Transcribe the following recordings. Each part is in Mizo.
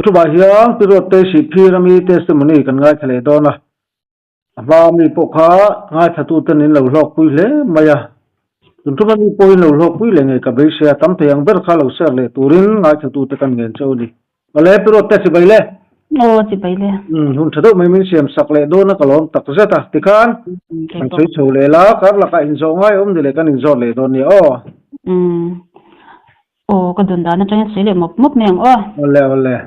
Thubah hian Pi Ruattei Sihphir ami testimony kan ngaithla leh dawn a, a hma mi pawh kha ngaithlatuten in lo hlawkpui hle mai a, tun thuma mi pawhin lo hlawkpui leh ngei ka beisei a, tam thei ang ber kha lo share leh turin ngaithlatute kan ngen cheu a ni. Awle Pi Ruatte chibai le. Aw chibai le. Umm hun tha deuh mai min siam sak leh dawn a ka lawm tak zet a, tikhan kan sawi chho leh la, kar lakah inzawh ngai awm ni leh kan inzawt leh dawn nia aw. Umm Aw, ka dawn dan atangin sawi leh mawp mawp mai ang aw. Awle, awle.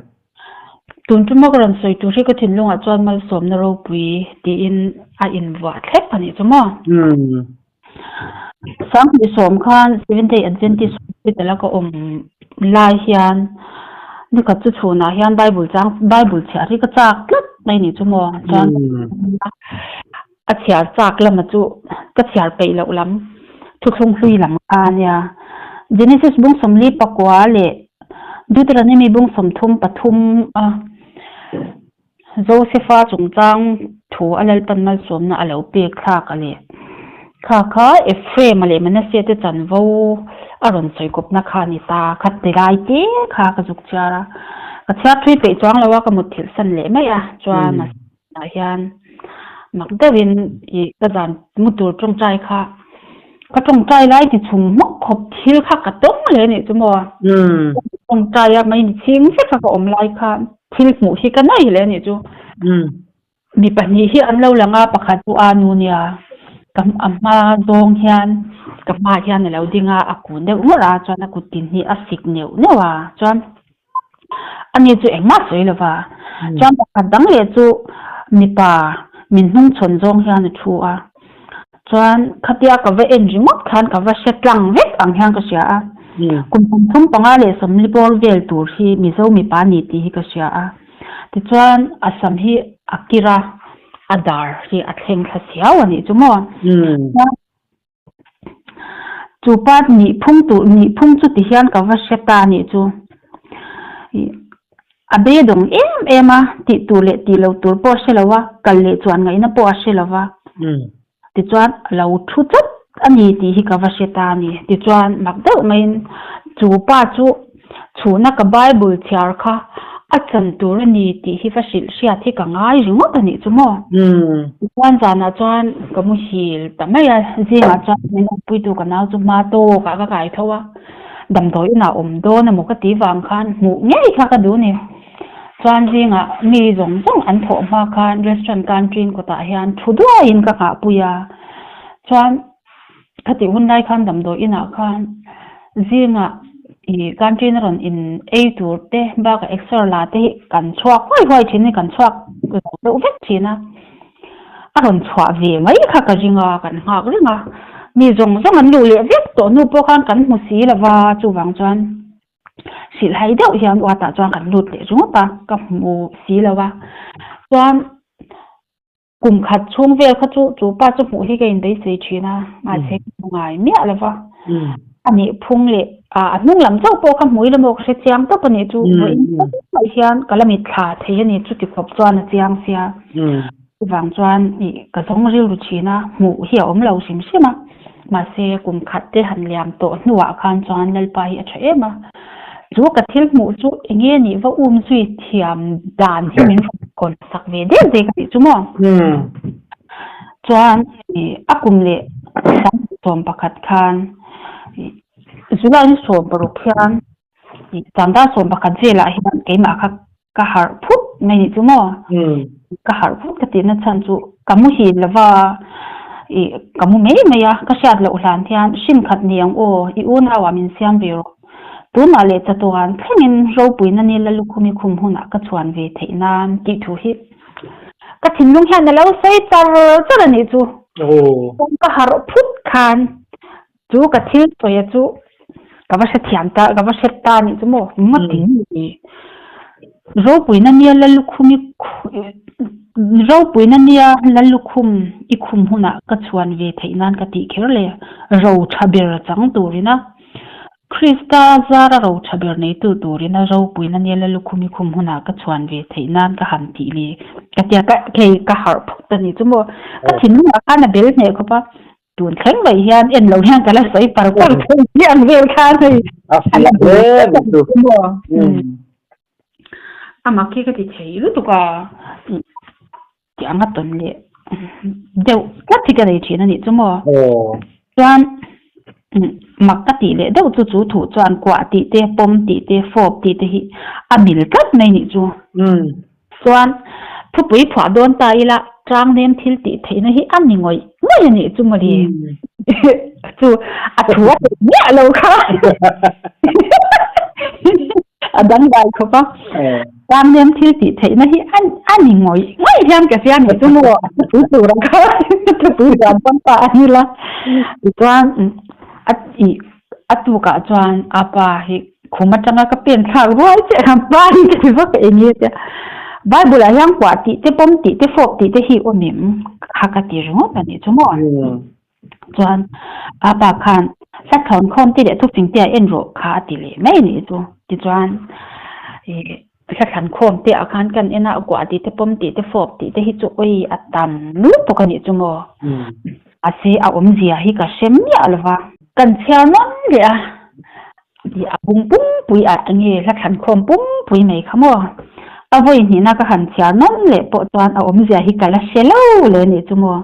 Tun tuma ka rawn sawi tur hi ka thinlungah chuan malsawmna ropui tiin a invuah thlep a nih chu maw? Sanghnih sawm khan Seventh Day Adventist Hospital a ka awm lai hian nikhat chu chhunah hian Bible chang Bible chhiar hi ka chak tlat mai nih chu maw? Chuan A chhiar chak lama chu ka chhiar peih loh lam thuthlung hlui lam kha a nia. Genesis bung 44 leh Deuteronomy bung 33 a Josefa chungchang thu a Lalpan malsawmna a lo pek thlak a leh kha kha Ephraim-a leh Manasseh te chanvo a rawn sawi kawpna kha a ni ta. Kha ti lai te kha ka zuk chhiar a, ka chhiar thui peih chuang lo a, ka mutthilh san leh mai a, chuan a Ah hian mak deuhin ih ka zan mu tur tawngtai kha ka tawngtai lai ti chhung hmawk khawp thil kha ka tawng leh anih chu maw. Tawngtai a mai ni chhing vek a ka awm lai kha thil hmuh hi ka nei leh anih chu. Mi pahnih hi an lo lang a, pakhat chu a nu nia ka a hma zawng hian ka hmaah hian a lo ding a, a kun deuh ngawrh a chuan a kut tin hi a sik neuh neuh a chuan Ani chu engmah sawi lo va, chuan pakhat dang leh chu mipa min hnung chhawn zawng hian a thu a, chuan khatia ka va en ringawt khan ka va hre tlang vek ang hian ka hria a, kum 35 leh 40 bawr vel tur hi Mizo mipa ni tih hi ka hria a, tichuan a sam hi a kir a, a dar hi a thleng thla siau a nih chu maw. Chu pa nih phung tur nih phung chu ti hian ka va hre ta a nih chu. Ih a beidawng em em a, tih tur leh tih loh tur pawh a hre lo a, kal leh chuan ngaihna pawh a hre lo va. Tichuan a lo thu tlat a ni tih hi ka va hre ta a ni. Tichuan mak deuh maiin chu pa chu Chhuna ka Bible chhiar kha a chan tur a ni tih hi va hrilh hriat hi ka ngai ringawt a nih chu maw? Tichuan zanah chuan ka muhil ta mai a, zingah chuan min awmpuitu ka nau chu hma tawkah ka kai tho a, damdawi inah awm dawn emaw ka tih vang khan hmuh ngei kha ka duh a ni. Chuan zingah mi zawng zawng an thawh hma khan restaurant canteen kawtah hian thu duaiin ka nghahpui a, chuan Khatih hun lai khan damdawi inah khan zingah ih canteen a rawn in ei tur te bakah exer la te hi kan chhuak huai huai thin a ni kan chhuak lo deuh vek thin a, a rawn chhuah ve mai kha ka ring a kan nghak reng a, mi zawng zawng an luh leh vek tawh hnu pawh khan kan hmu si lo va chuvang chuan hrilhhai deuh hian uatah chuan kan lut leh ringawt a ka hmu si lo va chuan. Kum khat chhung vel kha chu chu pa chu hmuh hi ka inbeisei thin a, mahse ka hmu ngai miah lo va. A nih phung leh a hnung lam chauh pawh kha hmui la maw ka hre chiang tawp a nih chu vawiin tawp mai hian ka la mitthla thei a ni chuti khawp chuan a chiang sia. Chuvang chuan ih ka zawng rilru thin a, hmuh hi a awm lo hrim hrim a, mahse kum khat te han liam tawh hnuah khan chuan Lalpa hi a tha em a. Chu ka thil hmuh chu eng nge nih va um zui thiam dan hi min rawn kawn sak ve dek dek a nih chu maw? Chuan a kum leh 11 khan July ni 16 hian Chanda 11 velah hian keimah kha ka harh phut mai nih chu maw? Ka harh phut ka tihna chhan chu ka muhil lo va, ih ka mu mai mai a, ka hriat loh hlan hian hrin khat ni ang aw, i unauah min siam ve rawh. Tunah leh chatuan thlengin ropuina ni la lukhum i khum hunah ka chhuan ve theih nan tih thu hi ka thinlung hian a lo sawi char char a nih chu. Ka harh phut khan Chu ka thil sawi a chu ka va hrethiam ta, ka va hret ta anih chu maw? Ngawt in ni. Ropuina nia Lallukhum i Ropuina nia Lallukhum i khum hunah ka chhuan ve theih nan ka tih kher le, ro tha ber chang turin a. Krista zara ro tha ber neitu turin a ropuina nia la lukhum i khum hunah ka chhuan ve theih nan ka han tih le ka tia ka hei ka harh phawt a ni chu maw. Ka thinlungah khan a bel hneh khawp a, tun thleng mai hian en lo hian ka la sawi par par thei hi ang vel khan hei. A fiah hle mai chu. A mak hi ka ti thei lutuk a. Tih anga tawn leh deuh tlat hi ka nei thin a nih chu maw? Chuan mak ka tih leh deuh chu chu thuh chuan kuah tih te, pawm tih te, fawp tih te hi a mil tlat mai nih chu. Chuan thupui phuah dawn ta ila tlang nem thil tih theihna hi a ni ngawih ngawih a nih chu mawle. Chu a thu a theih miah lo kha. A dangdai khawp a. Tangnem thil tih theihna hi a ni ngawih ngawih hian ka hria ni chu maw a thupui tur ang kha thupui dan pawn ta a ni la. Tichuan a ih a tukah chuan a pa hi khum atanga ka pen thlak ruai chiah khan pa hi ka ti vak eng nge tia Bible ah hian kuah tih te pawm tih te fawp tih te hi awm em kha ka ti ringawt a nih chu maw. Chuan a pa khan hla thawn khawm te leh thufing te a en rawh kha a ti leh mai a nih chu. Tichuan ih hla thlan khawm te ah khan kan en a, kuah tih te pawm tih te fawp tih te hi chu awi a tam lutuk a nih chu maw. Mahse a awmzia hi ka hre miah lo va. Kan chhiar nawn leh a, Tih a bung pumpui ah enge hla thlan khawm pumpui mai kha maw? A vawi hnihna ka han chhiar nawn leh pawh chuan a awmzia hi ka la hre lo le nih chu maw?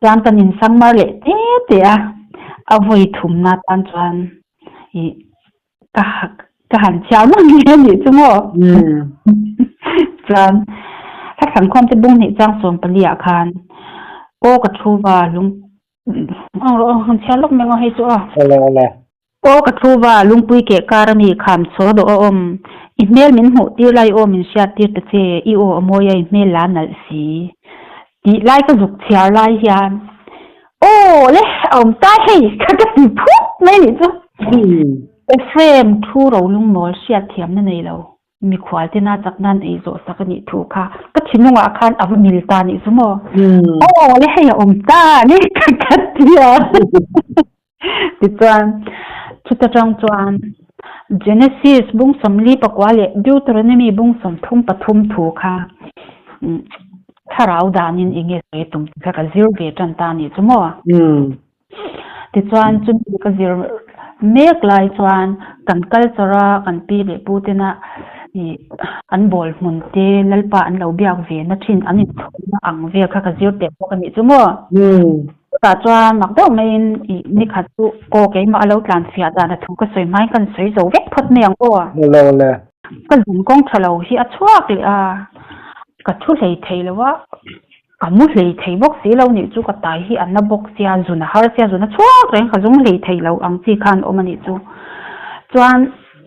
Chuan kan insang mar leh te te a, a vawi thumna tan chuan ih ka ka han chhiar nawn leh nih chu maw? Chuan hla thlan khawm te bung hnih chang 14 ah khan aw ka thu va lung Ang rawh aw, han chhiar lawk mai ang aw hei chu aw. Awle awle. Aw ka thu va, lungpui keh kar a mi kham chhaw dawh a awm. I hmel min hmuh tir lai aw min hriat tir ta che, i aw a mawi a i hmel la nalh si. Tih lai ka zuk chhiar lai hian aw le a awm ta hei ka ka ti phut mai nih chu. Ephraim thu ro lungmawl hriat thiamna nei lo. Mikhual tena chak nan ei zawh sak a nih thu kha ka thinlungah khan a va mil ta nih chu maw? Aw le hei a awm ta ni ka ka ti a. Tichuan chuta tang chuan Genesis bung 44 leh Deuteronomy bung 33 thu kha thlarau danin eng nge sawi tum tih kha ka zir ve tan ta nih chu maw? Tichuan chumi ka zir mek lai chuan kan culture a kan pi leh pu tena ih an bawl hmun te Lalpa an lo biak ve na thin an inchhawmna ang vel kha ka zir teh bawk a nih chu maw. Chutah chuan mak deuh maiin ih nikhat chu aw keimah a lo tlan fiah dan a thu ka sawi hmain kan sawi zo vek phawt mai ang aw. Ka zun kawng tha lo hi a chhuak leh a, ka thu hlei thei lo a. Ka mu hlei thei bawk si lo nih chu ka tai hi a na bawk sia, zun a har sia, zun a chhuak reng ka zung hlei thei lo ang chi khan awm a nih chu. Chuan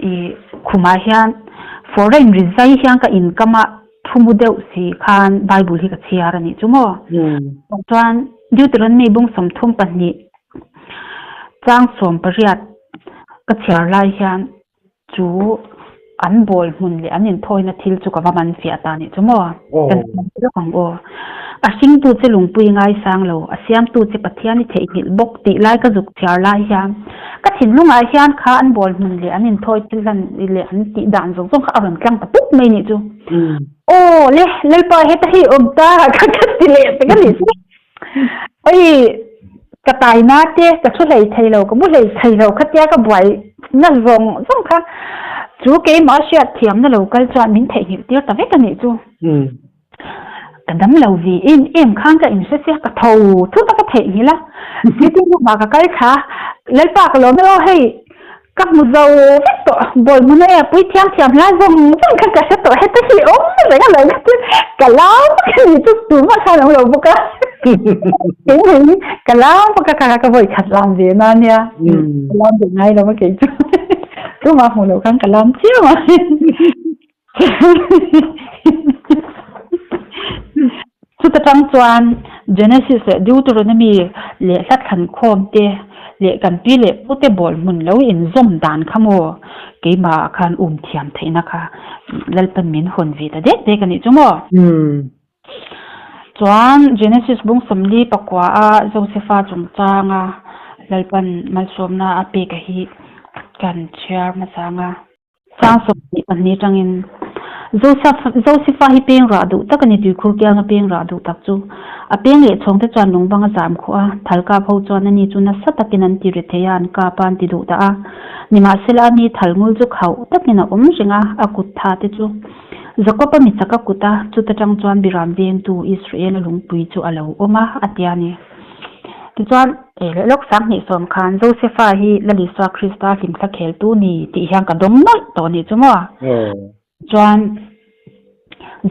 ih khumah hian foreign ri zai hian ka inkam a thu mu deuh si khan Bible hi ka chhiar a nih chu maw. Chuan Deuteronomy bung 32 chang 18 ka chhiar lai hian Chu an bawl hmun leh an inthawina thil chu ka va man fiah ta nih chu maw? Kan hmu lawk ang aw. A hringtu che lungpui ngaisang lo, a siamtu che Pathian i theihnghilh bawk tih lai ka zuk chhiar lai hian ka thinlungah hian kha an bawl hmun leh an inthawi thil hlan leh an tih dan zawng zawng kha a rawn tlang ta pup mai nih chu. Aw le, Lalpa heta hei awm ta ka ka ti leh pek a nih chu. Oi, ka taina te ka thu hlei thei lo, ka mu hlei thei lo khatia ka buai na zawng zawng kha chu keimah hriat thiamna lo kal chuan min theihnghilh tir ta vek a nih chu. Ka dam lo ve em em khan ka inhre sia, ka tho thut a ka theihnghilh a, sitting room ah ka kal thla, Lalpa ka lawm e aw hei Ka hmu zo vek tawh, bawl hmun e, pui thiam thiam hla zawng zawng kha ka hre tawh, heta hi awm reng a lo ka ti, ka lam bawk a ni chu tumah khan awm lo bawk a, kei ka lam bawk a kha ka vawi khat lam ve na nia, ka lam ve ngai lo a kei chu, tumah hmu lo khan ka lam chiam a. Chuta tang chuan Genesis leh Deuteronomy leh hla thlankhawm te leh kan pi leh pu te bawl hmun lo inzawm dan kha maw keimah ah khan um thiam theihna kha Lalpan min hawn ve ta dek dek a nih chu maw. Chuan Genesis bung 49 a Josefa chungchanga Lalpan malsawmna a pek a hi. Kan chhiar hmasa ang a. Chang 22 atangin Josefa hi peng rah duh tak a ni, tuikhur kianga peng rah duh tak chu. A peng leh chhawng te chuan lung bang a zam khuh a, thal kap ho chuan ani chu nasa takin an ti ri thei a, an kap a, an ti duh ta a. Nimahsela ani thal ngul chu khauh takin a awm reng a, a kut tha te chu Jakob-a mi chak a kut a, chuta tang chuan Biram vengtu Israel-a lungpui chu a lo awm a, a ti a ni. Tichuan, leh lawk 2010 khan Josefa hi Lal Isua Krista hlimthla kheltu ni tih hian ka dawng nawlh tawh anih chu maw? Chuan,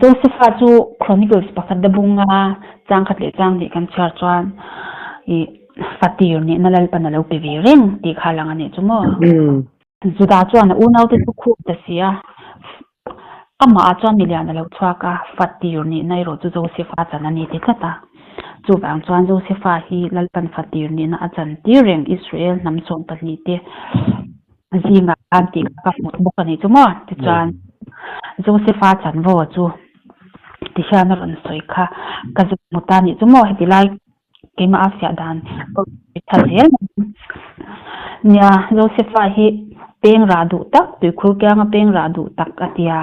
Josefa chu Chronicles pakhat dabunga chang khat leh chang hnih kan chhiar chuan ih fatir nihna Lalpan a lo pe ve reng tih kha a lang anih chu maw? Juda chuan a unaute chu khup ta si a, amah chuan milian a lo chhuak a, fatir nihna erawh chu Josefa chan a ni ti tlat a. Chuvang chuan Josefa hi Lalpan fatir nihna a chan tir reng Israel hnam 12 te zingah khan tih kha ka hmu bawk a nih chu maw? Tichuan Josefa chanvo chu tihian a rawn sawi kha ka zuk hmu ta a nih chu maw? Heti lai Keimah a fiah dan pawh tha zel mai. Nia, Josefa hi peng rah duh tak, tuikhur kianga peng rah duh tak a ti a.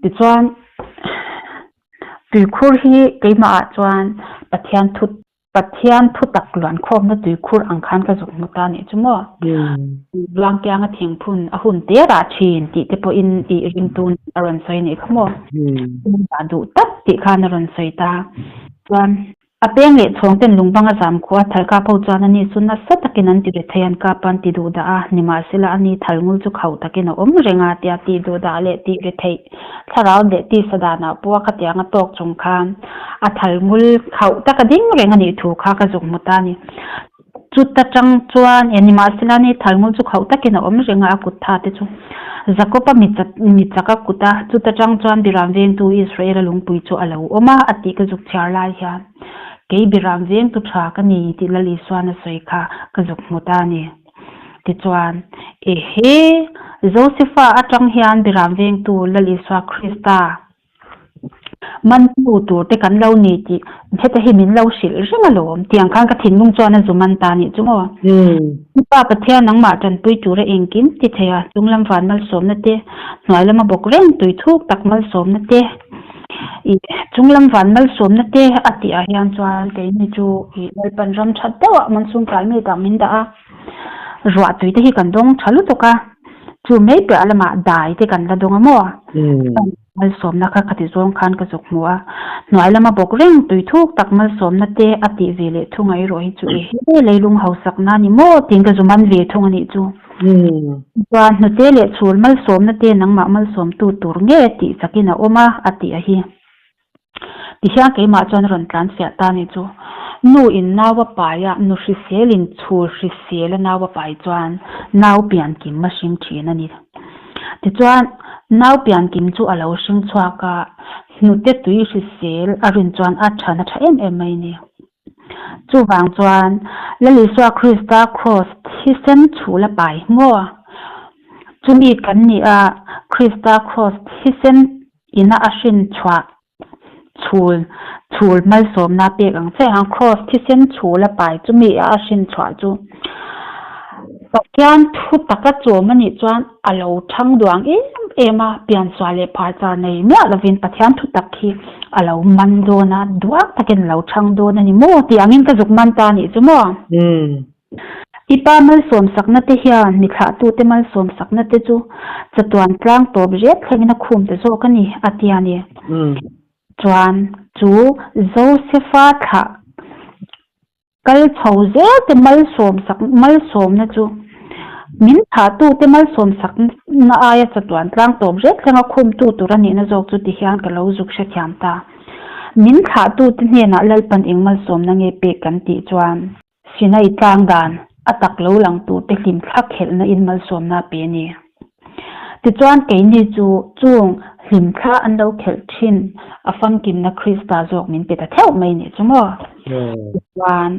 Tichuan, tuikhur hi keimahah chuan Pathian thu Pathian thu tak luan khawmna tuikhur ang khan ka zuk hmu ta nih chu maw. Luang kianga thingphun a hun te rah thin tih te pawhin i ringtu a rawn sawi nih kha maw. Rah duh tak tih khan a rawn sawi ta. Chuan a peng leh chhawng ten lung bang a zam khuh a, thal kap ho chuan ani chu nasa takin an ti ve thei, an kap a an ti duh dah a, nimahsela ani thal ngul chu khauh takin a awm reng a tia tih duh dah leh tih ve theih thlarau leh tisa danah pawh a khatiang a tawk chung khan a thal ngul khauh taka ding reng a nih thu kha ka zuk hmu ta a ni. Chuta tang chuan e nimahsela ni thal ngul chu khauh takin a awm reng a, a kut tha te chu Jakob-a mi chak a kut a, chuta tang chuan Biram vengtu Israel-a lungpui chu a lo awm a, a tih ka zuk chhiar lai hian kei Biram vengtu tha ka ni tih Lal Isuan a sawi kha ka zuk hmu ta a ni. Tichuan, ehe, Josefa atang hian Biram vengtu Lal Isua Krista, Mantu tur te kan lo ni tih heta hi min lo hrilh reng alawm tiang khan ka thinlung chuan a zu man ta nih chu maw. Pa Pathian nangmah tanpui tura engkim ti thei a, chunglam van malsawmna te, hnuai lama bawk reng tui thuk tak malsawmna te, ih chunglam van malsawmna te a tih ah hian chuan keini chu ih Lalpan ram that deuh ah monsoon kai mi tah min dah a, ruah tui te hi kan dawng tha lutuk a, chu mai piah lamah dai te kan la dawng a maw. Malsawmna kha khati zawng khan ka zuk hmu a, hnuai lama bawk reng tui thuk tak malsawmna te a tih ve leh thung a erawh hi chu i he leilung hausakna a ni maw tiin ka zu man ve thung a nih chu. Chuan hnute leh chhul malsawmna te nangmah malsawmtu tur nge tih chakin a awm a a tih a hi. Tihian keimah chuan a rawn tlan fiah ta a nih chu. Nu in nau a pai a, nu hrisel in chhul hrisel a nau a pai chuan nau piankim a hring thin a ni. Tichuan, nau piankim chu a lo hring chhuak a, hnute tui hrisel a rin chuan a than a tha em em mai a ni. Chuvang chuan, Lal Isua Krista Kraws thisen chhul a pai maw? Chumi kan nih a, Krista Kraws thisen ina a hrin chhuah chhul chhul malsawmna pek ang che ang Kraws thisen chhul a pai chumi a a hrin chhuah chu Pathian thu taka chawm a nih chuan a lo thang duang em em a, piansual leh pharchar nei miah lovin Pathian thu tak hi a lo man dawn a, duang takin a lo thang dawn a ni maw tih angin ka zuk man ta a nih chu maw? I pa malsawm sakna te hian mi thlahtute malsawm sakna te chu chatuan tlang tawp riat thlengin a khum ta zawk a ni, a ti a ni. Chuan chu Josefa thlah kal chho zel te malsawm sak malsawmna chu min thlahtute malsawm sakna aia chatuan tlang tawp riat thlenga khumtu tur a nihna zawk chu ti hian ka lo zuk hrethiam ta. Min thlahtute hnenah Lalpan eng malsawmna nge pek kan tih chuan. Sinai tlang dan a tak lo lang tur te hlim thlak khelhna in malsawmna a pe a ni. Tichuan keini chu chung hlim thla an lo khelh thin a famkimna Krista zawk min pe ta theuh mai nih chu maw? Tichuan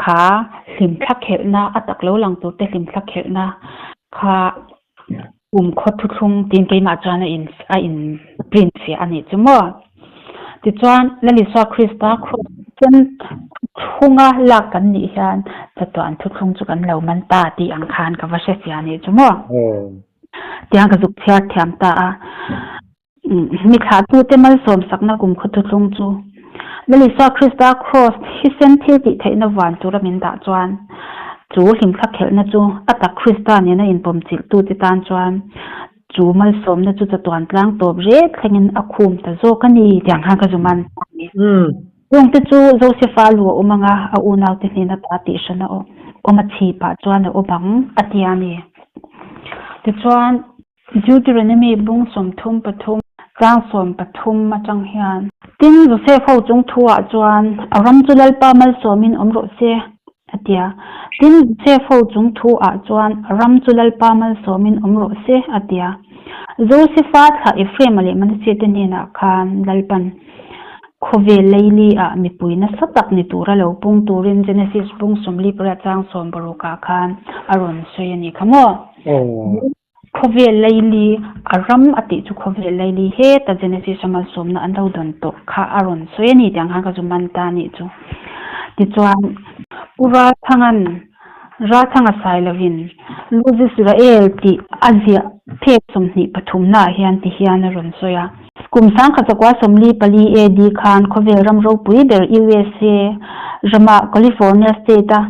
kha hlim thla khelhna a tak lo lang tur te hlim thla khelhna kha kum khaw thuthlung tiin keimah chuan a in a in print fiah a nih chu maw? Tichuan Lal Isua Krista cross. Thisen chhunga lak kan nih hian chatuan thuthlung chu kan lo man ta tih ang khan ka va hre sia nih chu maw? Tiang ka zuk chhiar thiam ta a. Mi thlahtute malsawm sakna kum khaw thuthlung chu Lal Isua Krista Kraws thisen thil tih theihna vuan tura min dah chuan chu hlimthla khelhna chu a tak Krista nena inpawm chilhtute tan chuan Chu malsawmna chu chatuan tlang tawp rek thlengin a khum ta zawk a ni tiang khan ka zu man ta a ni. Chungte chu Josefa lu a awm ang a, a unaute hnena ta tih hran a awm a chhipah chuan a awm ang a ti a ni. Tichuan, Deuteronomy bung 33 tlang 13 atang hian. Tin, Joseph ho chung thu-ah chuan, A ram chu Lalpa malsawmin awm rawh se, A ti a. Tin, Joseph ho chung thu ah chuan ram chu Lalpa malsawmin awm rawh se, a ti a. Josefa thlah Ephraim-a leh Manasseh te hnenah khan Lalpan khawvel leili ah mipui nasa tak ni tura lo pung turin Genesis bung 48 chang 60 ah khan a rawn sawi a ni kha maw? Khawvel leili a ram a tih chu khawvel leili heta Genesis a malsawmna an lo dawn tawh kha a rawn sawi a ni tih ang khan ka zu man ta a nih chu. Tichuan, Pu Ralthanga'n Ralthanga sai lovin Luz Israel tih a ziah phek 23 naah hian ti hian a rawn sawi a. Kum 1944 AD khan khawvel ram ropui ber USA rama California State-a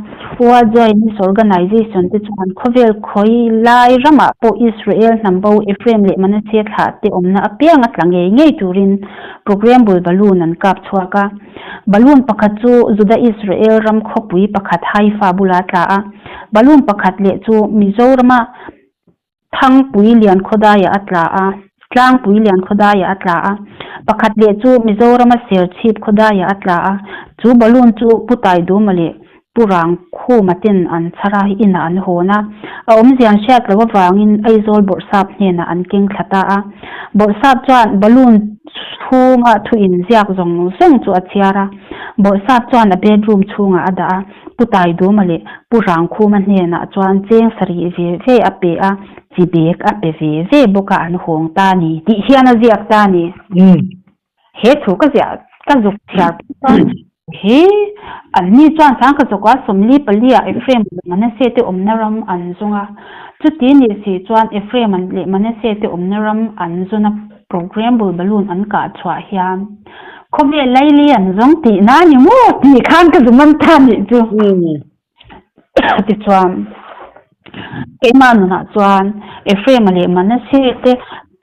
World Zionist Organization te chuan khawvel khawi lai ramah pawh Israel hnam bo Ephraim leh Manasseh thlah te awmna apianga tla ngei ngei turin program bul balloon an kap chhuak a. Balloon pakhat chu Juda Israel ram khawpui pakhat Haifa bula tla a, balloon pakhat leh chu Mizorama Thangpui lian khawdaiah a tla a, Tlangpui lian khawdaiah a tla a, pakhat leh chu Mizorama Serchhip khawdaiah a tla a, chu balloon chu Pu Taiduma leh Pu Rangkhuma ten an chhar a, inah an hawn a. A awmzia an hriat loh avangin Aizawl Bawrhsap hnenah an keng thla ta a. Bawrhsap chuan balloon chhunga thu inziak zawng zawng chu a chhiar a, Bawrhsap chuan a bedroom chhungah a dah a. Pu Taiduma leh Pu Rangkhuma hnenah chuan cheng sarih ve ve a pe a, chi bag a pe ve ve bawk a, an hawng ta a ni tih hian a ziak ta a ni. He thu ka ziah ka zuk chhiar pawh chuan he an ni chuan 1944 ah Ephraim leh Manasseh te awmna ram an zawng a, chuti nih si chuan Ephraim leh Manasseh te awmna ram an zawn a programme balloon an kah chhuah hian Khawvel laili an zawng tih na ni maw tih khan ka zu man ta nih chu. Tichuan, keimah nunah chuan Ephraim-a leh Manasseh te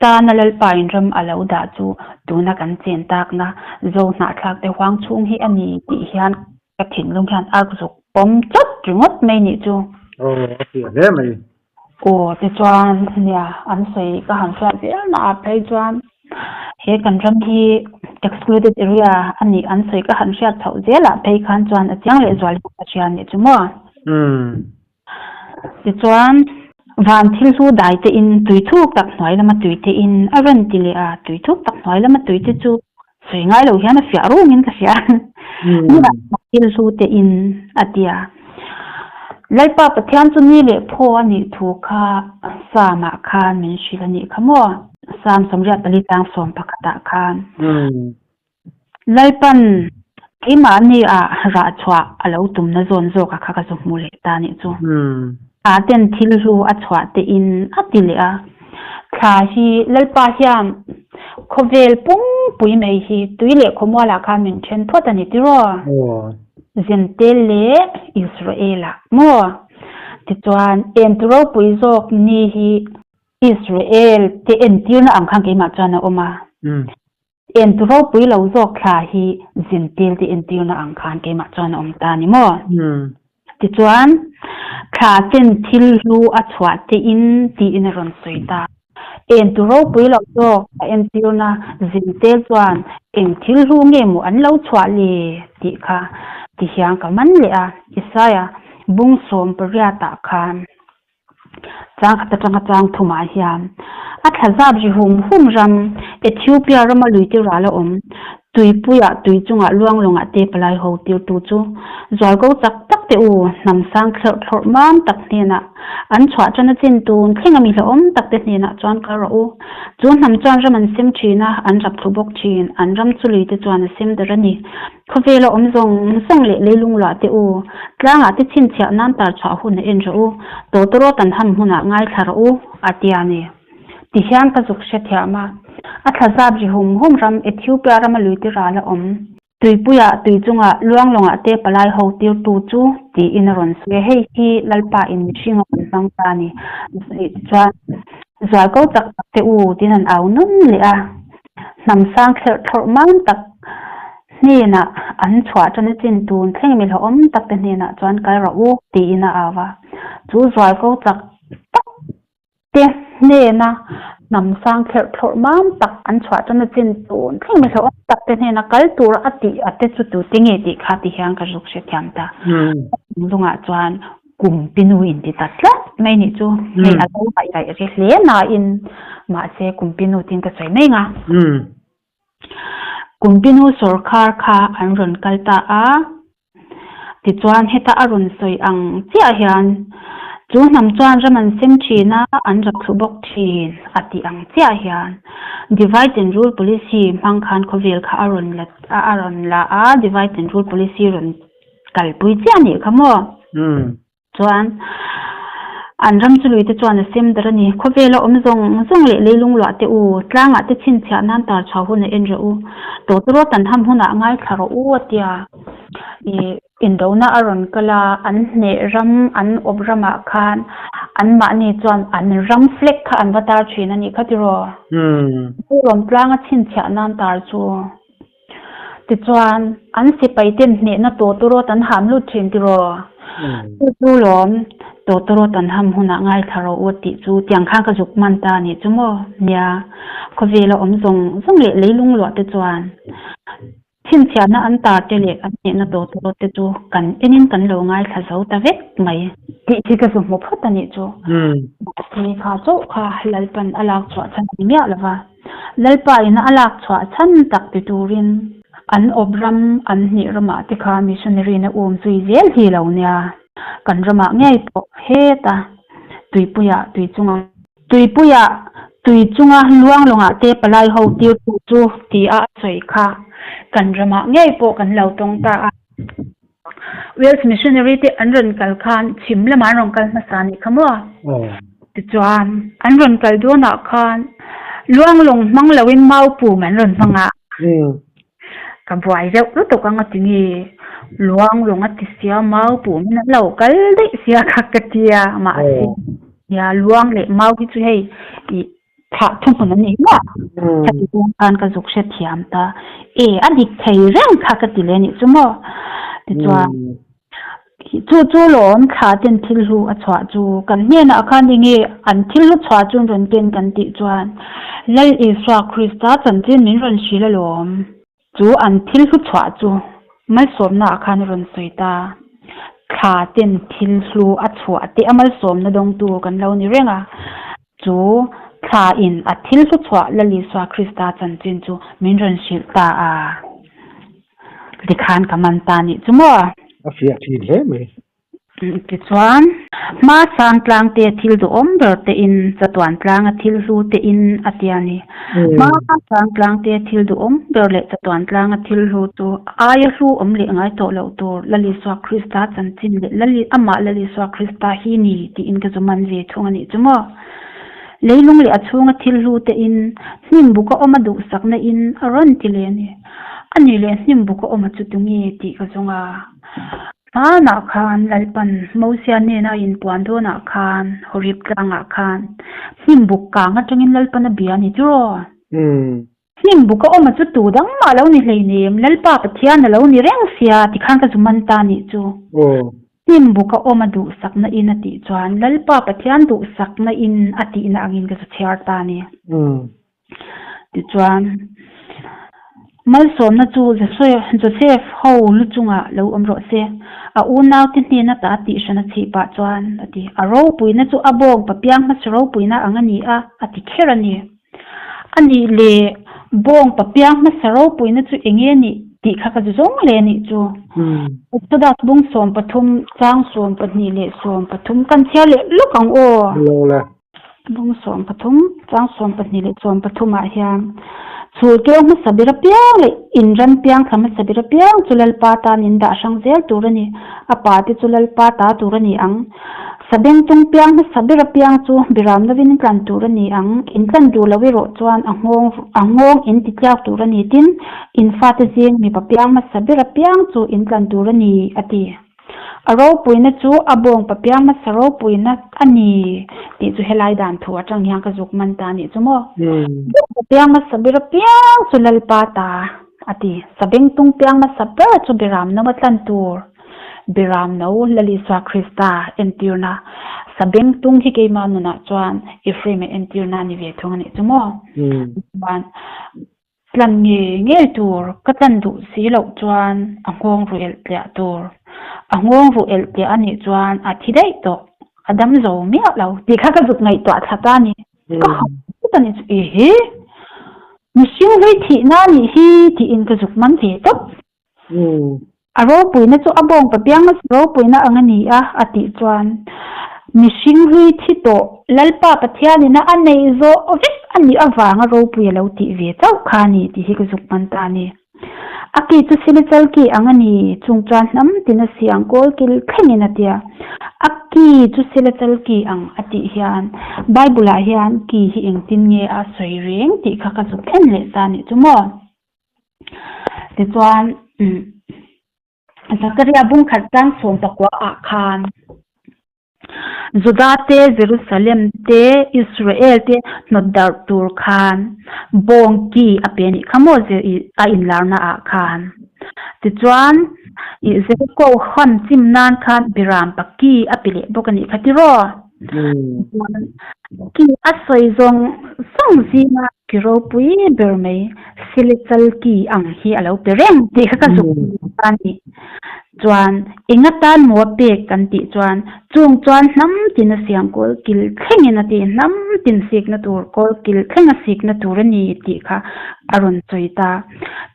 tana Lalpa in ram a lo dah chu tuna kan chen takna Zo hnahthlak te huang chhung hi a ni tih hian ka thinlung hian a zuk pawm chawt ringawt mai nih chu. Aw, a fiah hle mai. Aw tichuan nia an sawi ka han hriat zel na ah phei chuan he kan ram hi excluded area a nih an sawi ka han hriat chhoh zel ah phei khan chuan a chiang leh zual hian ka hria nih chu maw. Tichuan van thil hlu dai te in tui thuk tak hnuai lama tui te in a rawn ti leh a, tui thuk tak hnuai lama tui te chu sawi ngai lo hian a fiah rungin ka hria. Nia thil hlu te in a ti a. Lalpa Pathian chu ni leh phaw a nih thu kha Psalm ah khan min hrilh a nih kha maw? Psalm 84 tang 11 ah khan. Lalpan keimahni ah rah chhuah a lo tumna zawn zawk a kha ka zu hmu leh ta nih chu. A ten thil hlu a chhuah te in a ti leh a. Thla hi Lalpa hian khawvel pungpui mai hi tui leh khawmualah khan min then phawt a ni tiraw? Zentel leh Israel-ah maw? Tichuan, entu ropui zawk ni hi Israel te entirna ang khan keimah chuan a awm a. Entu ropui lo zawk thla hi Zentel te entirna ang khan keimah chuan a awm ta a ni maw? Tichuan, thla chen thil hlu a chhuah tein tiin a rawn sawi ta. Entu ropui lo zawk a entirna Zentel chuan eng thil hlu nge maw an lo chhuah le tih kha ti hian ka man leh a, Isaia bung 18 ah khan Chang khat atanga chang thumah hian a thla zap ri hum hum ram, Ethiopia rama luite ral a awm. Tuipuiah tui chungah luang lawngah te palai ho tirtu chu zualko chak tak te u hnam sang thlerh thlawrh mam tak hnenah an chhuah tan a chin tun thleng a mi hlauhawm tak te hnenah chuan kal rawh u. Chu hnam chuan ram an sem thin a, an rap thlu bawk thin. An ram chu lui te chuan a sem der a ni. Khawvela awm zawng zawng leh leilung luah te u, tlangah te chhinchhiah nan tar chhuah hun a en rawh u, tawtawrawt an ham hmunah ngaithla rawh u, a ti a ni. Ti hian ka zuk hre thiam a. A thla zap ri hum hum ram Ethiopia rama luite ral a awm. Tuipuiah, tui chungah, luang lawngah te palai ho tirtu chu tiin a rawn sawi a, hei hi Lalpa in mihring a rawn hmang ta a ni. Chuan zualko chak tak te u tiin an au nawn leh a. Hnam sang thlerh thlawrh mam tak hnenah an chhuah tan a chin tun thleng mi hlauhawm tak te hnenah chuan kal rawh u tiin a au a. Chu zualko chak tak te hnena hnam sang thlerh thlawrh mam tak an chhuah tan a chin tun thleng mi hlauhawm tak te hnena kal tur a tih a te chu tute nge tih kha ti hian ka zuk hrethiam ta. Lungah chuan kum pinu in ti ta tlat mai nih chu hei a lo ngaih raih ri hle nain mahse kum pinu tin ka sawi mai nga. Kum pinu sawrkhar kha an rawn kal ta a, tichuan heta a rawn sawi ang chiah hian chu hnam chuan ram an sem thin a, an rak thlu bawk thin a tih ang chiah hian divide and rule policy hmang khan khawvel kha a rawn la a rawn la a, divide and rule policy rawn kalpui chiah anih kha maw? Chuan an ram chu luite chuan a sem dar a ni. Khawvela awm zawng zawng leh leilung luah te u, tlangah te chhinchhiah nan tar chhuah hun a en rawh u, tawtawrawt an ham hunah ngaithla rawh u a tia. Ih indona a rawn kal a, an hneh ram, an awp ramah khan anmahni chuan an ram flag kha an va tar thin a nih kha tiraw? Rawm tlanga chhinchhiah nan tar chu. Tichuan, an sipai ten hnehna tawtawrawt an ham lut thin tiraw? Chu chu lawm, tawtawrawt an ham hunah ngaithla rawh u tih chu tiang khan ka zuk man ta a nih chu maw? Nia, khawvela awm zawng zawng leh leilung luah te chuan chhinchhiahna an tar te leh an hnehna tawtawrawt te chu kan enin kan lo ngaithla zo ta vek mai. Tih khi ka zu hmu phawt a nih chu. Mahse kha chauh kha Lalpan a lak chhuah chhan a ni miah lo va. Lalpa ina a lak chhuah chhan tak ti turin an awp ram an hnih ramah te kha missionary na um zui zel hi lo nia. Kan ramah ngei pawh heta tuipuiah tui chunga tuipuiah tui chunga luang lawngah te palai ho tirtu chu ti a a sawi kha kan ramah ngei pawh kan lo tawng ta a. Wales missionary te an rawn kal khan chhim lamah an rawn kal hmasa anih kha maw? Tichuan an rawn kal dawnah khan luang lawng hmang loin mau pum an rawn hmang a. Ka buai reuh lutuk ang a ti nge luang lawng a ti sia mau pum in an lo kal daih sia kha ka tia mahse nia luang leh mau hi chu hei ih Thlah thuhmun a ni maw? Heti zawng khan ka zuk hre thiam ta. E, a dik thei reng kha ka ti leh anih chu maw? Tichuan, chu chu lawm thla ten thil hlu a chhuah chu kan hnenah khan enge an thil hlu chhuah chu an rawn ken kan tih chuan Lal Isua Krista chanchin min rawn hrilh alawm. Chu an thil hlu chhuah chu malsawmnaah khan a rawn sawi ta. Thla ten thil hlu a chhuah te a malsawmna dawngtu kan lo ni reng a. Chu thla in a thil hlu chhuah Lal Isua Krista chanchin chu min rawn hrilh ta a. Tikhan ka man ta nih chu maw? A fiah thin hle mai. Tichuan, hma sang tlang te thil duhawm ber te in, chatuan tlanga thil hlu te in a ti a ni. Hma sang tlang te thil duhawm ber leh chatuan tlanga thil hlu chu aia hlu awm leh ngai tawh loh tur Lal Isua Krista chanchin leh Lal amah Lal Isua Krista hi ni tiin ka zu man ve thung a nih chu maw. Leilung leh a chhunga thil hlu te in hnim buka awm a duhsakna in a rawn ti leh a ni. A ni leh hnim buka awm a chu tunge tih ka zawng a. Hmanah khan Lalpan Mosia hnena a inpuan dawnah khan Horeb tlangah khan hnim buk kang atangin Lalpan a bia a ni chu raw? Hnim buk a awm a chu tu dang mah lo ni hleinem, Lalpa Pathian a lo ni reng sia tikhan ka zu man ta nih chu. Hnim buk a awm a duhsakna in a tih chuan Lalpa Pathian duhsakna in a tihna angin ka zu chhiar ta a ni. Tichuan, malsawmna chu Joseph ho lu chungah lo awm rawh se, a unaute hnen ata a tihhran a chhih pah chuan a ti. A ropuina chu a bawng papiang hmasa ropuina ang a ni a, a ti kher a ni. A nih leh. Bawng papiang hmasa ropuina chu enge nih tih kha ka zu zawng hle anih chu. Exodus bung 13 chang 12 leh 13 kan chhiar leh lawk ang aw. Bung 13 chang 12 leh 13 ah hian chhul keu hmasa ber apiang leh inram piang thla hmasa ber apiang chu Lalpa tan in dah hrang zel tur a ni. A pa te chu Lalpa ta tur a ni ang. Sabengtung piang hmasa ber apiang chu biram lovin tlan tur a ni ang. In tlan duh lo erawh chuan a nghawng a nghawng in ti tliak tur a ni. Tin, in fate zing mipa piang hmasa ber apiang chu in tlan tur a ni, a ti. A ropuina chu a bawngpa piang hmasa ropuina a ni tih chu helai dan thu atang hian ka zuk man ta a nih chu maw. Bawngpa piang hmasa ber apiang chu Lalpa ta, a ti. Sabengtung piang hmasa ber chu biram nova tlan tur. Biram no Lalisua Krista entirna Sabengtung hi keimah nunah chuan Ephraim-a entirna a ni ve thung a nih chu maw? Chuan tlan ngei ngei tur ka tlan duh si loh chuan a nghawng ruh elh tliah tur. A nghawng ruh elh tliah a nih chuan a thi daih tawh, a dam zo miah lo tih kha ka zuk ngaihtuah thla ta a ni. Ka hau zet a nih chu, Ehe! Mihring hlui thihna a nih hi tiin ka zuk man ve tawp. A ropuina chu a bawng papiang nasa ropuina ang a ni a, a tih chuan mihring hlui thi tawh Lalpa Pathianina a neih zawh vek a nih avanga ropui a lo tih ve chauh kha a ni tih hi ka zuk hman ta a ni. A ki chu silichal ki ang a ni, chung chuan hnam tin a si ang kawl kil thlengin a tia. A ki chu silichal ki ang a tih hian Bible-ah hian ki hi engtin nge a sawi reng tih kha ka zuk thlen leh ta a nih chu maw. Tichuan Zakaria bung khat tlang 19 ah khan Juda te, Jerusalem te, Israel te hnawt darh tur khan bawng ki a pe anih kha maw a inlarna ah khan. Tichuan Jericho huan chim nan khan Biram pa ki a pe leh bawk anih kha tiraw? Ki a sawi zawng zawng zinga Ki ropui ber mai Silichal ki ang hi a lo pe reng tih kha ka zuk a ni. Chuan eng atan maw a pek kan tih chuan chung chuan hnam tin a siam kawl kil thlengin a ti, hnam tin sikna tur kawl kil thleng a sikna tur a ni tih kha a rawn sawi ta.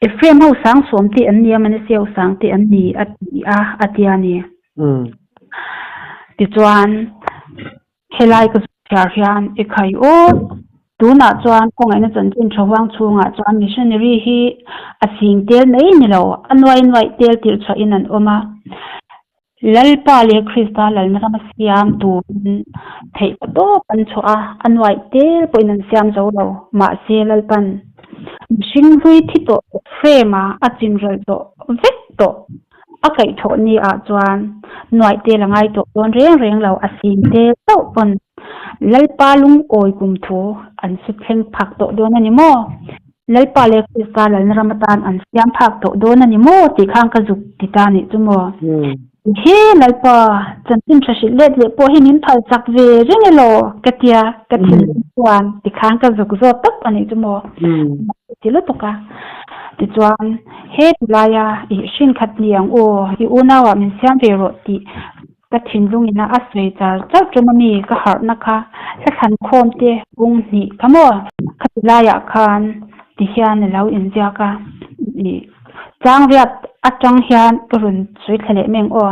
Ephraim ho sang sawm te an ni a, Manasseh ho sang te an ni a ti a, a tia ni. Tichuan. Helai ka chhiar hian i khai aw. Tunah chuan khawngaihna chanchin tha huang chhungah chuan missionary hi a sing tel mai ni lo, a nuai nuaih tel tirh chhuahin an awm a. Lalpa leh Krista lalna rama siam turin theih pa tawp an chhuah a, a nuaih tel pawhin an siam zo lo. Mahse Lalpan mihring hlui thi tawh frame a a chinralh tawh vek tawh. A kaihthawh ni ah chuan nuaih tel a ngai tawh dawn reng reng lo, a sin tel chauh pawn Lalpa lungawi kum thu an su thleng phak tawh dawn a ni maw? Lalpa leh Krista lalna ram atan an siam phak tawh dawn a ni maw tih khan ka zuk ti ta nih chu maw? He Lalpa, chanchin tha hrilh let leh pawh hi min phal chak ve reng elaw ka tia ka thinlung chuan tikhan ka zuk zawt tawp a nih chu maw? Ti lutuk a. Tichuan, he ti laia i hrin khat ni ang u, i unauah min siam ve rawh tih ka thinlungin a sawi char char ṭum a mi ka harhna kha hlathlan khawm te bung hnih kha maw? Khati laiah khan ti hian a lo inziak a, i changriat aṭang hian ka rawn sawi thla leh mai ang aw.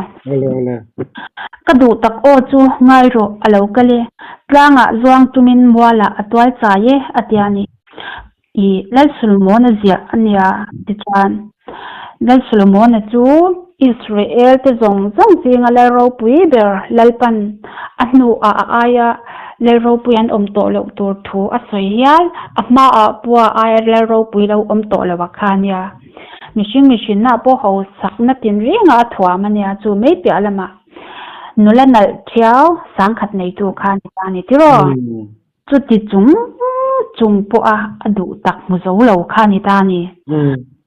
Ka duh tak aw chu ngai rawh a lo kal e, tlangah zuang tumin mualah a tual chai e a tia ni. I Lalsolomona ziah a nia tichuan Lalsolomona chu Israel te zawng zawng zinga lal ropui ber Lalpan a hnuah a aia lal ropui an awm tawh loh tur thu a sawi hial a hmaah pua aia lal ropui lo awm tawh lo a kha nia. Mihring mihrinna pawh hausakna tinrenga a thuam a nia chu mai piah lamah nula nalh thiau sangkhat neitu kha ni ta a ni tiraw? Chuti chung chung pawha a duh tak hmu zo lo kha a ni ta a ni.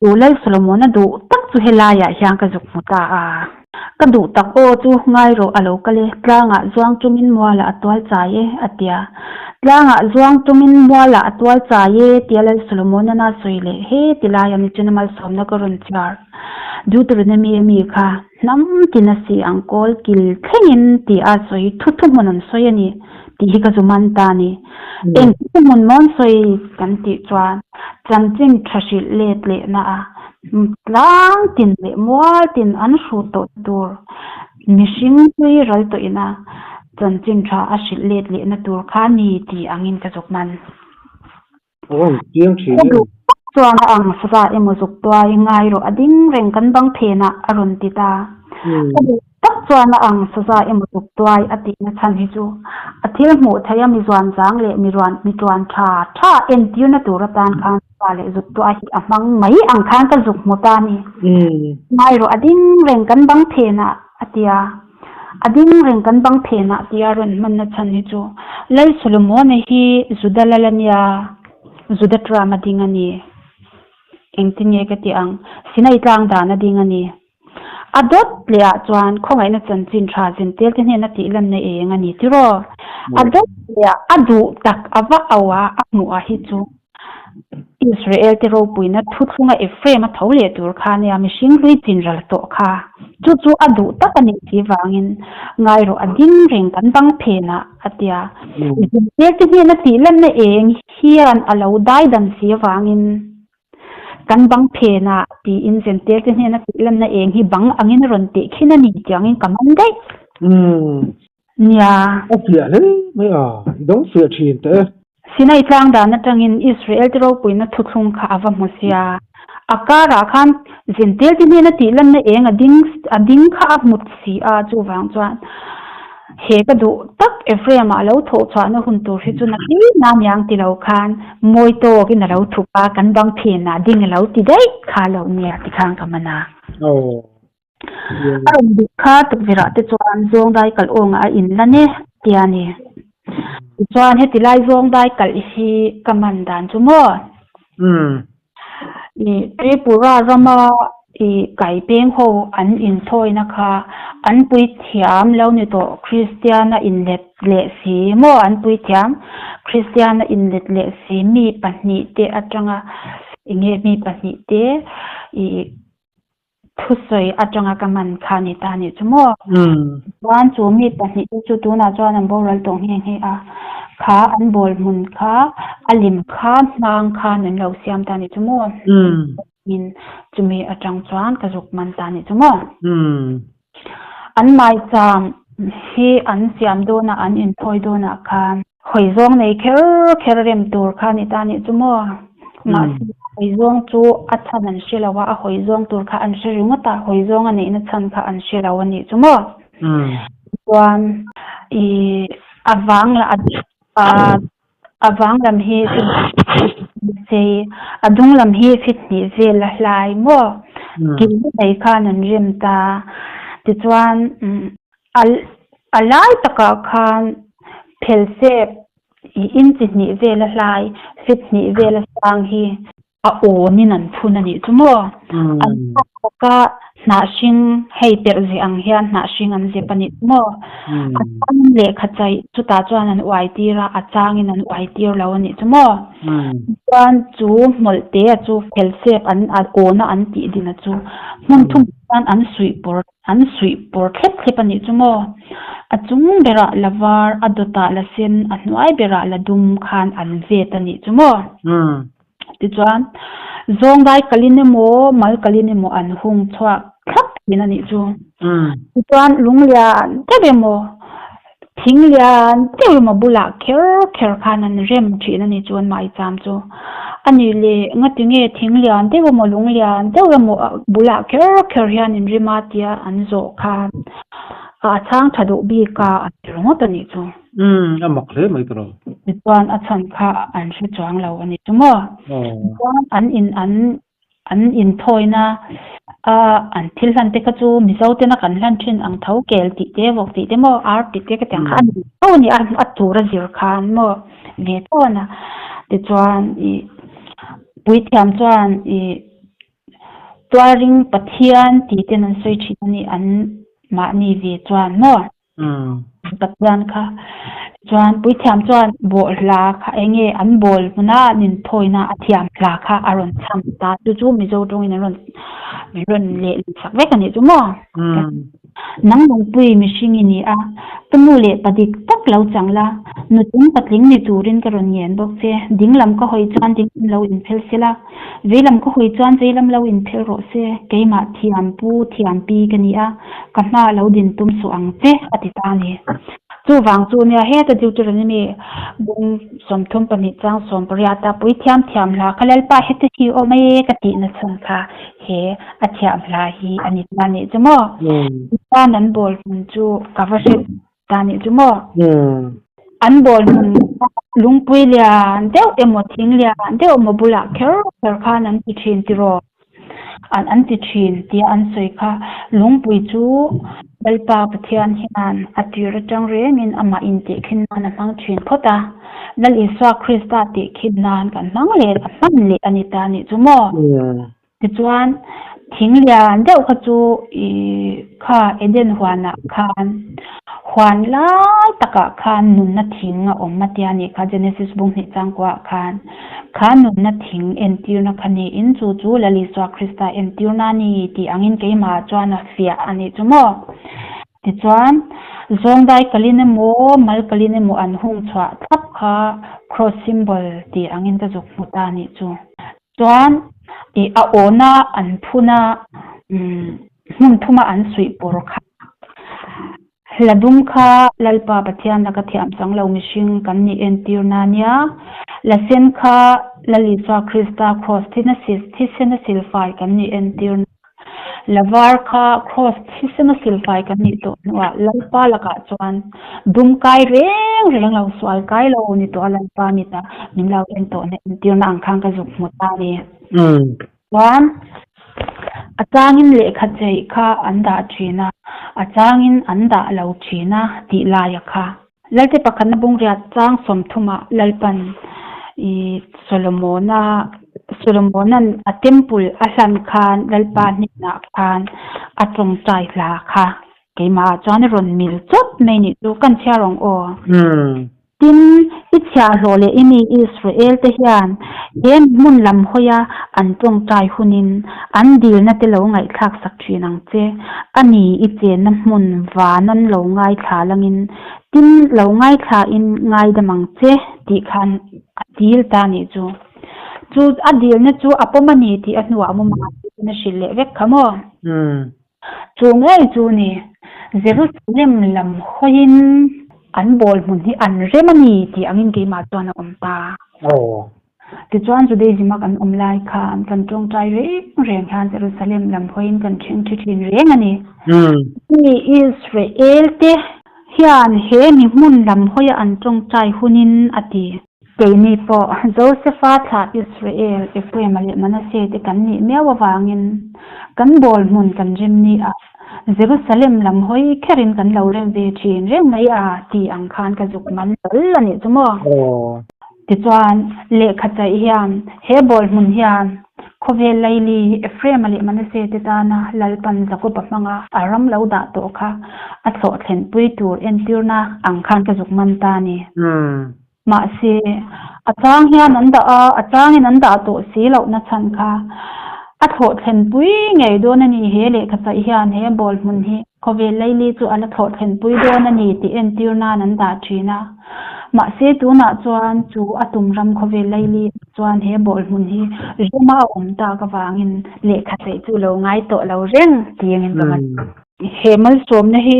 Tu Lal Solomon-a duh tak chu helaiah hian ka zuk hmu ta a. Ka duh tak aw chu ngai rawh a lo kal e, tlangah zuang tumin mualah a tual chai e, a ti a. Tlangah zuang tumin mualah a tual chai e tia Lal Solomon-an a sawi leh he ti laia ni chuna malsawmna ka rawn chhiar. Deuteronomy a mi kha hnam tin a si ang kawl kil thlengin tia a sawi thu thuhmun an sawi a ni. tih hi ka zu man ta a ni. Eng hmun mawn sawi kan tih chuan chanchin tha hrilh let lehna a tlang tin leh mual tin an hrut tawh tur mihring hlui ral tawh ina chanchin tha a hrilh let lehna tur kha a ni tih angin ka zuk man. A rawn chiang thin em? Chuan a ang saza emaw zuk tuai ngai rawh a ding reng kan bang phenah a rawn ti ta. Ka duh tak chuan a ang saza emaw zuk tuai a tihna chhan hi chu a thil hmuh theih a mi zuan zang leh mi ruan mi tuan tha tha entirna tur atan khan saza leh zuk tuai hi a hmang mai ang khan ka zuk hmu ta a ni. Ngai rawh a ding reng kan bang phenah a ti a. A ding reng kan bang phenah tia rawn hmanna chhan hi chu Lal Solomona hi Juda lal a nia, Juda tram a ding a ni. Engtin nge ka tih ang? Sinai tlang dan a ding a ni. A dawt leh ah chuan khawngaihna chanchin tha zintel te hnena tih lanna eng a ni tiraw? A dawt leh ah a duh tak a va au a, a hmuh ah hi chu Israel te ropuina thuthlunga Ephraim a tho leh tur kha nia mihring hlui chin ral tawh kha. Chu chu a duh tak a nih si vangin ngai rawh a ding reng kan bang phenah a tia. Israel te hnena tih lanna eng hian a lo dai dan si vangin kan bang phenah tiin Zentel te hnena tih lanna eng hi bang angin a rawn teh khin a ni tiangin ka man daih. Nia. A fiah hle mai a, i dawng fiah thin teh e. Sinai tlang dan atangin Israel te ropuina thuthlung kha a va hmu sia. A karah khan zintel te hnena tih lanna eng a ding a ding kha a hmu si a, chuvang chuan he ka duh tak Ephraim ah lo thawh chhuahna hun tur hi chu na hle na niang ti lo khan mawi tawkin a lo thup a, kan bang phenah ding a lo ti daih kha lo nia tikhan ka man a. Aw. A rawn duh kha tukverhah te chuan zawngdai kalh awngah a in lan e tia a ni. Tichuan heti lai zawngdai kalh hi ka man dan chu maw? Ih Tripura rama ih kai peng ho an inthawina kha an puithiam lo ni tawh Kristiana inlet leh si maw an puithiam Kristiana inlet leh si mi pahnih te atanga enge mi pahnih te ih Thusawi atanga ka man kha ni ta nih chu maw? Chuan chu mi pahnihte chu tunah chuan an boral tawh nghe nghe a, kha an bawl hmun kha a lim kha hmang khan an lo siam ta nih chu maw? Min chumi atang chuan ka zuk man ta nih chu maw? An maicham hi an siam dawnah an inthawi dawnah khan hawi zawng nei kher kher rem tur kha ni ta nih chu maw? Mahse hawi zawng chu a chhan an hre lo a, a hawi zawng tur kha an hre ringawt a, hawi zawng a neihna chhan kha an hre lo a nih chu maw? Chuan i a vang lah a A vang lam hi chei, a dung lam hi fit hnih vel a hlai maw? Kil mai khan an rem ta. Tichuan a lai takah khan phelsep i inchi hnih vel a hlai, fit hnih vel a sang hi A awnin an phun a nih chu maw? An thlak bawk a, hnah hring hei perh zeh ang hian hnah hring an zep a nih chu maw? A changin lehkha chaih chutah chuan an uai tir a, a changin an uai tir lo a nih chu maw? Chuan chu hmawlh te a chu phelsep an a awna an tih din a chu hmun thum chuan an suih pawr an suih pawr thlep thlep a nih chu maw? A chung berah la var, a dawtah la sen, a hnuai berah la dum khan an vet a nih chu maw? Tichuan, zawngdai kalin emaw, mal kalin emaw an hung chhuak thlap thin a nih chu. Tichuan, lung lian deuh emaw, thing lian deuh emaw bulah kher kher khan an rem thin a nih chu an maicham chu. A nih leh, ngati nge thing lian deuh emaw, lung lian deuh emaw bulah kher kher hian in rem a tia an zawh khan a chhang tha duh bik a, an ti ringawt a nih chu. Umm, a mak hle mai tawh. Tichuan a chhan kha an hre chuang lo a ni chu maw? Tichuan an in an an inthawina a an thil hlan te kha chu Mizo tena kan hlan thin ang tho kel tih te vawk tih te maw ar tih te ka ti ang kha a ni tho a ni a, a tur a zir khan maw ve tho a na. Tichuan ih puithiam chuan ih Tuaring Pathian tih ten an sawi thin a ni an mahni ve chuan maw? Pathian kha chuan puithiam chuan bawhhla kha eng nge an bawl hmuna an inthawina a thiam hla kha a rawn chham ta chu chu Mizo tawngin an rawn min rawn leh sak vek a nih chu maw? Nang lungpui mihring i ni a, ka nu leh pa dik tak lo chang la, nutling patling ni turin ka rawn ngen bawk che. Dinglam ka hawi chuan dinglam lo inphel se la, veilam ka hawi chuan veilam lo inphel rawh se. Keimah thiam pu thiam pi ka ni a, ka hma lo din tum suh ang che, a ti ta a ni. Chuvang chu nia heta Deuteronomy bung 32 chang 18 a pui thiam thiam hla kha Lalpa heti hi awm e ka tihna chhan kha he a thiam hla hi a ni ta nih chu maw? Tan an bawl hmun chu ka va hre ta nih chu maw? An bawl hmun lungpui lian deuh emaw thing lian deuh emaw bulah kher kher khan an ti thin tiraw? An an ti thin tia an sawi kha lungpui chu Lalpa Pathian hian a tir atang rengin amah intihkhin nan a hmang thin phawt a, Lal Isua Krista tihkhin nan kan hmang leh a hman leh a ni ta nih chu maw? Tichuan thing lian deuh kha chu ih kha Eden huanah khan huan lai takah khan nunna thing a awm a tia nih kha Genesis bung hnih changkuaah khan. Kha nunna thing entirna kha niin chu chu Lal Isua Krista entirna a ni tih angin keimahah chuan a fiah a nih chu maw? Tichuan, zawngdai kalin emaw, mal kalin emaw an hung chhuah thlap kha cross symbol tih angin ka zuk hmu ta a nih chu. Chuan, ih a awna an phuna hmun thuma an suih pawr kha Hla dum kha Lalpa Pathian laka thiam chang lo mihring kan nih entir na nia. La sen kha Lal Isua Krista Kraws thina thisena silfai kan nih entir na. La var kha Kraws thisena silfai kan nih tawh hnuah Lalpa lakah chuan dum kai reng reng lo sual kai lo ni tawh a Lalpa mitah min lo en tawh na entir na ang khan ka zuk hmu ta a ni. Chuan a changin lehkha cheih kha an dah thin a, a changin an dah lo thin a tih laia kha. Lalte pakhatna bungriat chang sawmthumah Lalpan i Solomona Solomona'n a temple a hlan khan Lalpa hnenah khan a tawngtai hla kha keimahah chuan a rawn mil chawt mai nih chu kan chhiar ang aw. Tin, i chhiahhlawh leh i mi Israel te hian he hmun lam hawia an tawngtai hunin an dilna te lo ngaihthlak sak thin ang che. A ni, i chenna hmun van an lo ngaithla langin, tin, lo ngaithlain ngaidam ang che tih khan a dil ta nih chu. Chu a dilna chu a pawm a ni tih a hnuah mumanga a hrilh leh vek kha maw? Chu ngei chu ni, Jerusalem lam hawiin an bawl hmun hi an rem a ni tih angin keimah chuan a awm ta. Tichuan Judaism-a kan awm lai khan kan tawngtai reng reng hian Jerusalem lam hawiin kan then thi thin reng a ni. Mi Israel te hian he mi hmun lam hawia an tawngtai hunin a ti. Keini pawh Josefa thlah Israel, Ephraim-a leh Manasseh te kan nih miau avangin kan bawl hmun kan rem ni a, Jerusalem lam hawi kherin kan lo rem ve thin reng mai a tih ang khan ka zuk man hlawl a nih chu maw? Tichuan, lehkha chaih hian he bawl hmun hian khawvel laili Ephraim-a leh Manasseh te tana Lalpan Jakob-a hmanga a ram lo dah tawh kha a thlawh thlenpui tur entirna ang khan ka zuk man ta a ni. Mahse, a chang hian an dah a, a changin an dah tawh si lohna chhan kha a thlawh thlenpui ngei dawn a ni. He lehkha chaih hian he ball hmun hi khawvel laili chu a la thlawh thlenpui dawn a ni tih entir nan an dah thin a. Mahse, tunah chuan chu a tum ram khawvel laili chuan he ball hmun hi rema a awm tak avangin lehkha chaih chu lo ngai tawh lo reng tiangin ka man. He malsawmna hi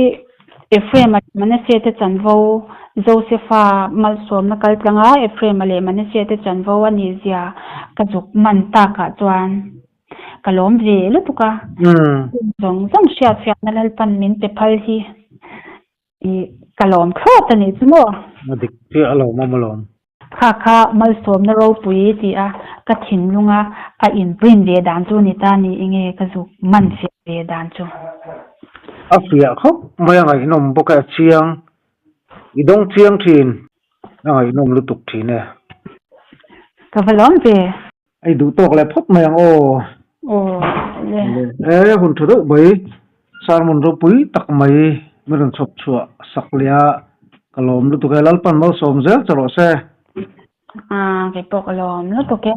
Ephraim-a leh Manasseh te chanvo, Josefa malsawmna kal tlanga Ephraim-a leh Manasseh te chanvo a nih zia ka zuk man takah chuan ka lawm ve lutuk a. Hun zawng zawng hriatfiahna Lalpan min pe phal hi ka lawm thlawt a nih chu maw? A dik chiah a lawmawm alawm. Kha kha malsawmna ropui ti a ka thinlunga a inprint ve dan chu ni ta ni enge ka zuk man fiah ve dan chu. A fiah khawp mai a ngaihnawm bawk e a chiang i dawng chiang thin a ngaihnawm lutuk thin e. Ka va lawm ve. Ei duh tawk leh phawt mai ang aw. Aw le. E hun tha deuh mai sermon ropui tak mai min rawn chhawp chhuah sak leh a ka lawm lutuk e Lalpan malsawm zel che rawh se. Aa kei pawh ka lawm lutuk e.